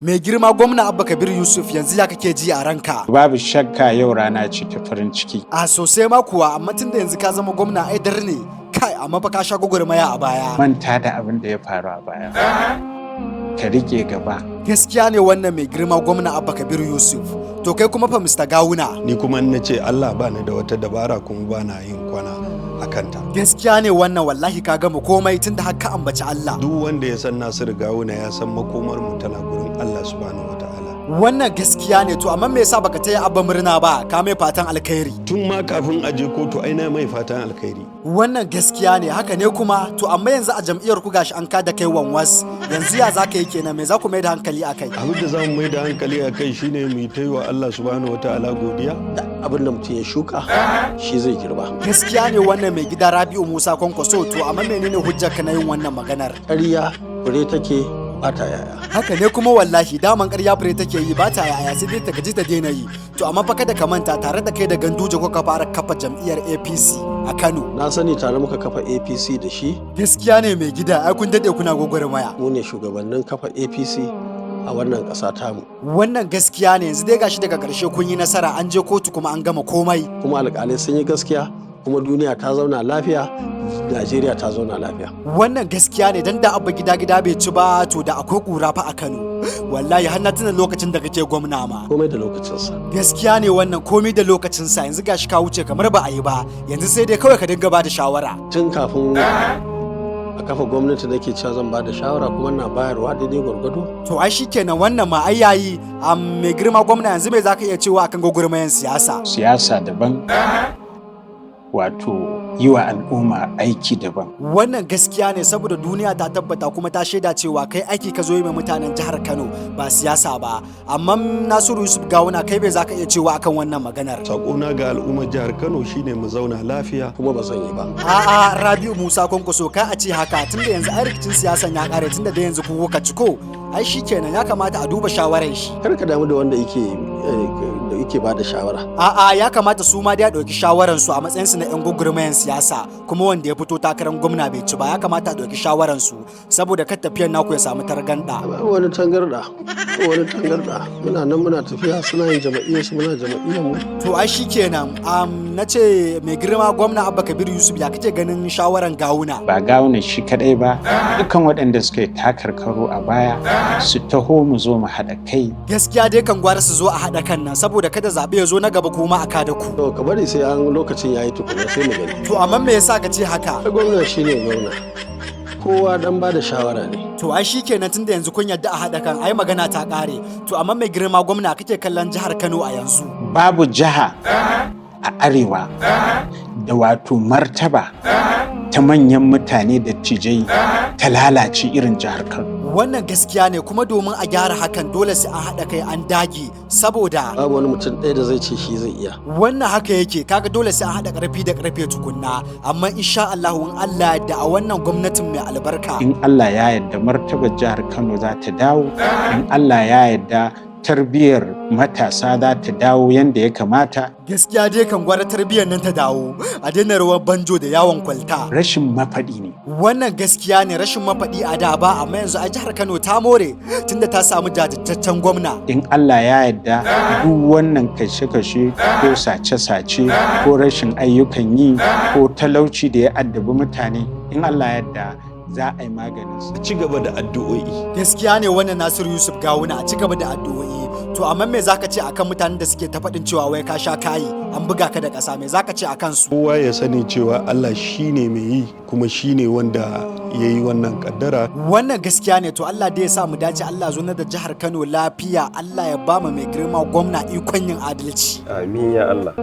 Mai girma gwamna Abba Kabir Yusuf, yanzu ya kake ji a ranka? Babu shakka yau rana ce ta farin ciki. A sosai ma kuwa, amma tunda yanzu ka zama gwamna ai dar ne. Kai, amma fa ka sha gwagwarmaya a baya. Manta da abin da ya faru a baya. Ka rike gaba. Gaskiya ne wannan, mai girma gwamna Abba Kabir Yusuf. To kai kuma fa, Mr. Gawuna? Ni kuma na ce Allah ba ni da wata dabara kuma ba na yin kwana a kanta. Gaskiya ne wannan, wallahi ka gama komai tunda har ka ambaci Allah. Duk wanda ya san Nasiru Gawuna ya san makomar mu tana gurin Allah subhanahu wataala. Wannan gaskiya ne. To amma me yasa baka taya Abba murna ba, ka mai fatan alkhairi? Tun ma kafin a je kotu ai na mai fatan alkhairi. Wannan gaskiya ne, haka ne kuma. To amma yanzu a jam'iyyar ku gashi an kada kai wanwas. Yanzu ya zaka yi kenan? Me za ku mai da hankali akai? Abin da za mu mai da hankali a kai shine mu yi ta yi wa Allah subhanahu wataala godiya. Abin da mutum ya shuka shi zai girba. Gaskiya ne wannan, mai gida Rabi'u Musa Kwankwaso. To amma menene hujjar ka na yin wannan maganar? Ƙarya fure take, ba ta yaya. Haka ne kuma wallahi, daman ƙarya fure take yi, ba ta yaya, sai dai ta gaji ta daina yi. To amma fa kada ka manta, tare da kai da Ganduje kuka fara kafa jam'iyyar APC a Kano. Na sani, tare muka kafa APC da shi. Gaskiya ne, mai gida, ai kun dade kuna gwagwarmaya. Mu ne shugabannin kafa APC a wannan ƙasa tamu. Wannan gaskiya ne. Yanzu dai gashi daga ƙarshe kun yi nasara, an je kotu kuma an gama komai. Kuma alƙalai sun yi gaskiya, kuma duniya ta zauna lafiya, Najeriya ta zauna lafiya. Wannan gaskiya ne, dan da Abba Gida Gida bai ci ba, to da akwai ƙura fa a Kano. Wallahi har na tuna lokacin da kake gwamna ma. Komai da lokacinsa. Gaskiya ne wannan, komai da lokacinsa. Yanzu gashi ka wuce kamar ba a yi ba, yanzu sai dai kawai ka dinga ba da shawara. Tun kafin a kafa gwamnati nake cewa zan ba da shawara, kuma na bayarwa daidai gwargwado. To ai shikenan, wannan ma ai yayi. Mai girma gwamna, yanzu me zaka iya cewa akan gwagwarmayan siyasa? Siyasa daban, wato yi wa al'umma aiki daban. Wannan gaskiya ne, saboda duniya ta tabbata kuma ta shaida cewa kai aiki ka zo yi mai mutanen jihar Kano, ba siyasa ba. Amma Nasiru Yusuf Gawuna, kai bai zaka iya cewa akan wannan maganar? Sakona ga al'ummar jihar Kano shine mu zauna lafiya. Kuma ba zan yi ba. A'a, Rabi'u Musa Kwankwaso, ka a ce haka, tunda yanzu ai rikicin siyasan ya kare, tunda da yanzu ku kuka ciko. Ai shikenan, ya kamata a duba shawarar shi. Kar ka damu da wanda yake da yake ba da shawara. A'a, ya kamata su ma dai a ɗauki shawaran su a matsayin su na 'yan gwagwarmayan siyasa, kuma wanda ya fito takarar gwamna bai ci ba, ya kamata a ɗauki shawaran su saboda kar tafiyar naku ya samu targanda. Babu wani tangarda, wani tangarda. Muna nan muna tafiya, suna yin jama'iyyar su, muna jama'iyyar mu. To ai shikenan. Na ce mai girma gwamna Abba Kabir Yusuf, ya kake ganin shawaran Gawuna? Ba Gawuna shi kadai ba, dukkan waɗanda suka yi takarkaru a baya su taho mu zo mu haɗa kai. Gaskiya dai kan gwara su zo a haɗa kan nan, saboda kada zaɓe ya zo na gaba kuma a kada ku. To ka bari sai an lokacin yayi tukuna, sai mu gani. To amma me yasa ka ce haka? Ai gwamna shine gwamna, kowa dan ba da shawara ne. To ai shikenan, tunda yanzu kun yadda a haɗa kan, ai magana ta ƙare. To amma mai girma gwamna, kake kallon jihar Kano a yanzu? Babu jiha a arewa da wato martaba ta manyan mutane da tijai ta lalace irin jihar Kano. Wannan gaskiya ne, kuma domin a gyara hakan dole sai an haɗa kai an dage, saboda Babu wani mutum ɗaya da zai ce shi zai iya. Wannan haka yake. Kaga dole sai an haɗa ƙarfi da ƙarfe tukunna, amma insha Allah, in Allah da a wannan gwamnatin mai albarka. In Allah ya yarda, martabar jihar Kano za ta dawo. In Allah ya yarda, tarbiyyar matasa za ta dawo yadda ya kamata. Gaskiya dai kan gwara tarbiyyar nan ta dawo, a daina rawar banjo da yawon kwalta. Rashin mafaɗi ne. Wannan gaskiya ne, rashin mafaɗi a da ba, amma yanzu a jihar Kano ta more tunda ta samu jajirtaccen gwamna. In Allah ya yarda, duk wannan kashe-kashe ko sace-sace ko rashin ayyukan yi ko talauci da ya addabi mutane, in Allah ya yarda za a yi maganin su. A ci gaba da addu'o'i. Gaskiya ne wannan, Nasiru Yusuf Gawuna, a ci gaba da addu'o'i. To amma me zaka ce akan mutanen da suke ta faɗin cewa wai ka sha kayi, an buga ka da ƙasa? Me zaka ce akan su? Kowa ya sani cewa Allah shine mai yi, kuma shine wanda ya yi wannan kaddara. Wannan gaskiya ne. To Allah dai ya sa mu dace, Allah zo da jihar Kano lafiya, Allah ya ba mu mai girma gwamna ikon yin adalci. Amin ya Allah.